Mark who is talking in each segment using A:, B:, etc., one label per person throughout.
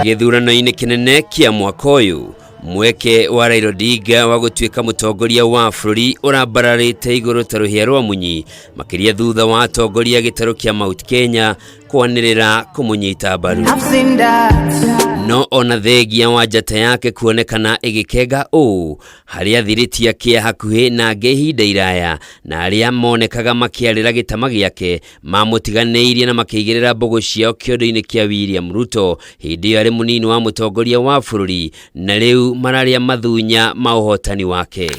A: Gĩthurano-inĩ kĩnene kĩa mwaka ũyũ, mweke wa Raila Odinga wa gũtuĩka mũtongoria wa bũrũri ũrambararĩte igũrũ ta rũhĩa rwa munyi, makĩria thutha wa atongoria a gĩtarũ kĩa Mount Kenya kwanĩrĩra kũmũnyita mbaru. No ona thengia wa njata yake kuonekana ĩgĩkenga ũũ, harĩ athirĩti ake a hakuhĩ na angĩ ihinda iraya na arĩa monekaga makĩarĩra gĩtama gĩake mamũtiganĩirie na makĩigĩrĩra mbũgũ ciao kĩondo-inĩ kĩa William Ruto hĩndĩ ĩyo arĩ mũnini wa mũtongoria wa bũrũri na rĩu mararĩa mathunya ma ũhotani wake.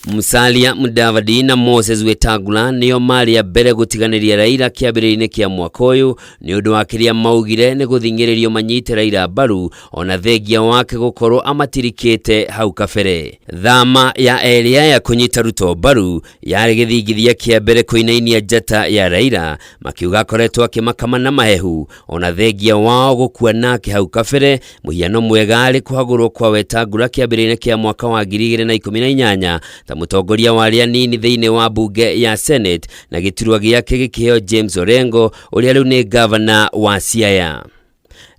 A: Musalia Mudavadi na Moses Wetangula nĩo marĩ a mbere gũtiganĩria Raila kĩambĩrĩria-inĩ kĩa mwaka ũyũ nĩ ũndũ wa kĩrĩa maugire nĩ gũthing'ĩrĩrio manyite Raila mbaru ona thengia wake gũkorwo amatirikĩte hau kabere. Thama ya erĩ aya kũnyita Ruto mbaru yarĩ gĩthingithia kĩa mbere kũinainia njata ya Raila, makiuga akoretwo akĩmakama na mahehu ona thengia wao gũkua nake hau kabere. Mũhiano mwega arĩ kũhagũrwo kwa Wetangula kĩambĩrĩria-inĩ kĩa mwaka wa 2018 ta mũtongoria wa arĩa anini thĩinĩ wa mbunge ya Senate na gĩturwa gĩake gĩkĩheo James Orengo ũrĩa rĩu nĩ ngavana wa Siaya.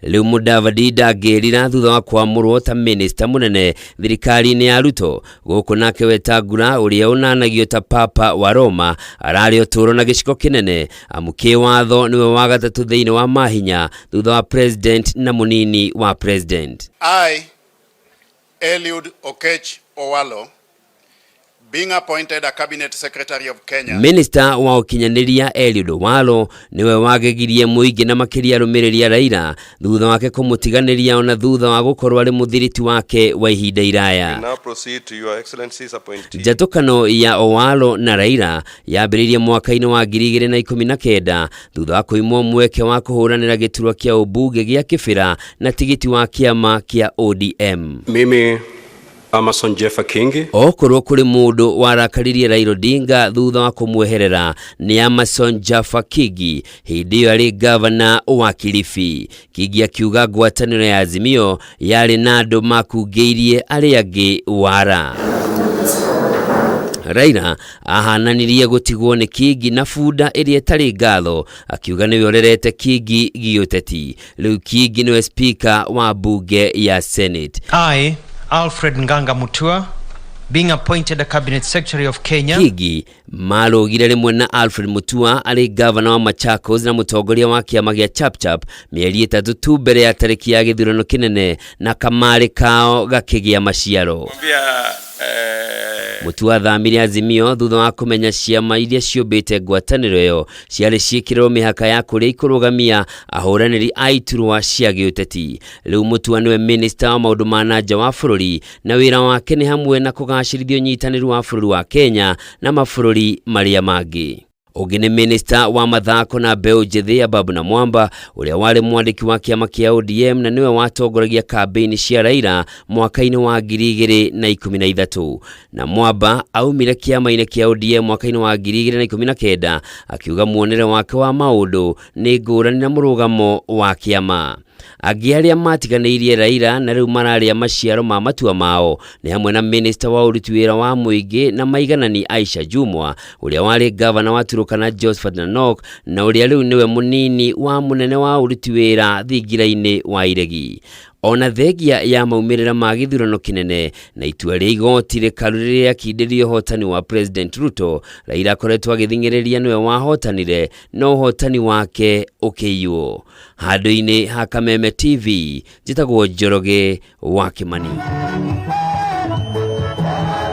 A: Rĩu Mudavadi ndangĩrira thutha wa kwamũrwo ta minista mũnene thirikari-inĩ ya Ruto. Gũkũ nake Wetangula ũrĩa ũnanagio ta Papa wa Roma ararĩ ũtũũro na gĩciko kĩnene amu kĩwatho nĩwe wa gatatũ thĩinĩ wa mahinya thutha wa president na mũnini wa president.
B: I, Eliud Okech Owalo, being appointed a cabinet secretary of Kenya.
A: Minista wa ũkinyanĩria Eliud Owalo nĩwe wagegirie mũingĩ na makĩria arũmĩrĩri a Raila thutha wake kũmũtiganĩria ona thutha wa gũkorwo arĩ mũthiriti wake wa ihinda iraya.
C: We now proceed to Your Excellency's appointee.
A: Njatũkano ya Owalo na Raila yambĩrĩirie mwaka-inĩ wa 2019 thutha wa kũimwo mweke wa kũhũranĩra gĩturwa kĩa ũmbunge gĩa Kĩbĩra na tigiti wa kĩama kĩa ODM.
C: Mimi Amason Jeffa Kingi.
A: Okorwo kũrĩ mũndũ warakaririe Raila Odinga thutha wa kũmweherera nĩ Amason Jaffa Kingi hĩndĩ ĩyo arĩ ngavana wa Kilifi. Kingi akiuga ngwatanĩro ya Azimio yarĩ na andũ makungĩirie arĩa angĩ wara. Raila ahananirie gũtigwo nĩ Kingi na bunda ĩrĩa ĩtarĩ ngatho akiuga nĩwe ũrerete Kingi gĩũteti. Rĩu Kingi nĩwe speaker wa mbunge ya Senate.
D: I, Alfred Nganga Mutua, being appointed a cabinet secretary of Kenya.
A: Kingi marũgire rĩmwe na Alfred Mutua arĩ ngavana wa Machakos na mũtongoria wa kĩama gĩa Chapchap mĩeri ĩtatũ tu mbere ya tarĩki ya gĩthurano kĩnene na kamarĩ kao gakĩgĩa maciaro. Mutua athamire Azimio thutha wa kũmenya ciama iria ciũmbĩte ngwatanĩro ĩyo ciarĩ ciĩkĩrĩrwo mĩhaka ya kũrĩa ikũrũgamia ahũranĩri a iturwa cia gĩũteti. Rĩu Mutua nĩwe minista wa maũndũ ma na nja wa bũrũri na wĩra wake nĩ hamwe na kũgacĩrithia ũnyitanĩru wa bũrũri wa Kenya na mabũrũri marĩa mangĩ. Ũngĩ nĩ minista wa mathako na mbeũ njĩthĩ Ababu Namwamba ũrĩa warĩ mwandĩki wa kĩama kĩa ODM na nĩwe watongoragia kambĩini cia Raila mwaka-inĩ wa 2013. Namwamba aumire kĩama-inĩ kĩa ODM mwaka-inĩ wa 2019 akiuga muonere wake wa maũndũ nĩ ngũrani na mũrũgamo wa kĩama. Angĩ arĩa matiganĩirie Raila na rĩu mararĩa maciaro ma matua mao nĩ hamwe na minista wa ũruti wĩra wa mũingĩ na maiganani Aisha Jumwa ũrĩa warĩ ngavana wa Turkana Josphat Nanok na ũrĩa rĩu nĩwe mũnini wa mũnene wa ũruti wĩra thingira-inĩ wa Iregi. Ona thengia ya maumĩrĩra ma gĩthurano kĩnene na itua rĩa igoti rĩkaru rĩrĩa rĩakindĩrie ũhotani wa President Ruto, Raila akoretwo agĩthing'ĩrĩria nĩwe wahotanire no ũhotani wake ũkĩiywo. Handũ-inĩ ha Kameme TV, njĩtagwo Njoroge wa Kĩmani.